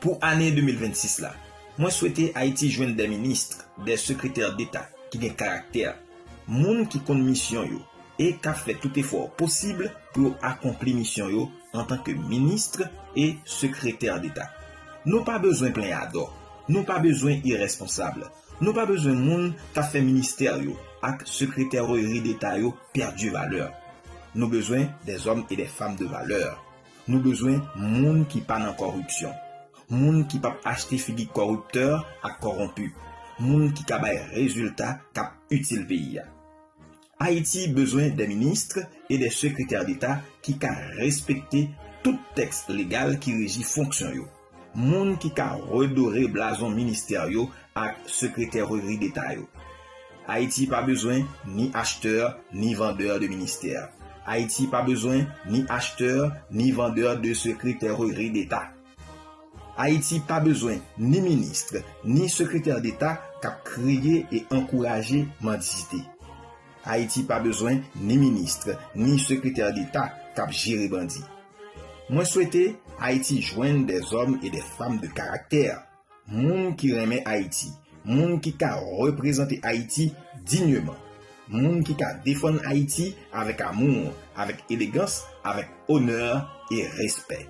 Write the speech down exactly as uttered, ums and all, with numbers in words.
Pou ane de mil vennsis la, mwen swete Ayiti jwenn de minis, de sekretè deta ki gen karaktè, moun ki konn misyon yo e k ap fè tout efò posib pou yo akonpli misyon yo antanke minis e sekretè deta. Nou pa bezwen planyadò, nou pa bezwen iresponsab, nou pa bezwen moun k ap fè ministè yo ak sekretè deta yo pèdi valè. Nou bezwen de zòm e de fanm de valè. Nou bezwen moun ki pa nan kòripsyon, moun ki p ap achte figi kòriptè ak kòwonpi, moun ki ka bay rezilta k ap itil peyi a. Ayiti bezwen de minis e de sekretè deta ki ka respekte tout tèks legal ki reji fonksyon yo, moun ki ka redore blazon ministè yo ak sekretè deta yo. Ayiti pa bezwen ni achtè ni vandè de ministè. Ayiti pa bezwen ni achtè ni vandè de sekretè deta. Ayiti pa bezwen ni minis ni sekretè deta k ap kreye e ankouraje mandisite. Ayiti pa bezwen ni minis ni sekretè deta k ap jere bandi. Mwen swete Ayiti jwenn de zòm e de fanm de karaktè, moun ki renmen Ayiti, moun ki ka reprezante Ayiti dinyman, moun ki ka defann Ayiti avèk amou, avèk elegans, avèk onè e respè.